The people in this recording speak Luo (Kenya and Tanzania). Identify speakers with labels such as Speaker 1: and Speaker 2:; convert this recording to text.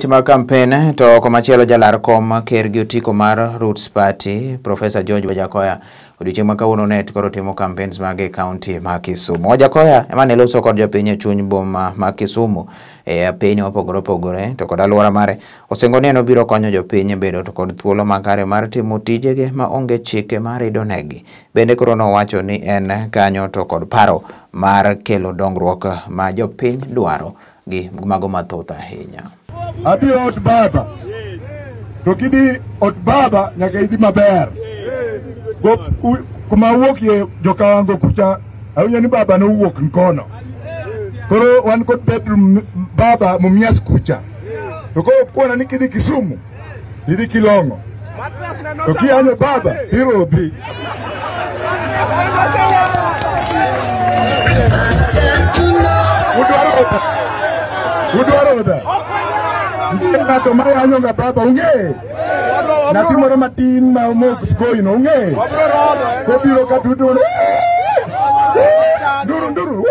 Speaker 1: Weche mag kampen to komachielo jalar kom ker gi otiko mar Roots Party Professor George Wajackoyah odiochieng' ma kawuono ne koro timo campaigns mage e kaunti ma Kisumu. Wajackoyah ema ne loso kod jopiny e chuny boma ma Kisumu e piny mopogore opogore to kod alwora mare osingo ni en obiro konyo jopiny bedo to kod thuolo makare mar timo tijegi ma onge chike marido negi. Bende koro nowacho ni en kanyo to kod paro mar kelo dongruok ma jopiny dwaro gi mago mathoth ahinya.
Speaker 2: Adhi ot baba. To kidhi ot baba nyaka idhi maber. Go kuma awuokie jokawango kucha awinjo ni baba nowuok Nkono. Koro wan kod bedroom baba Mumias kucha. To koro kwana ni kidhi Kisumu idhi Kilong'o. To kiyanyo baba irodhi. Udwaro rodha. Udwaro rodha. Nitie ng'ato ma yanyo ga baba ung'e. Nyathi moro matin ma omok sgoino ung'e. Kobiro ka duto nduru nduru.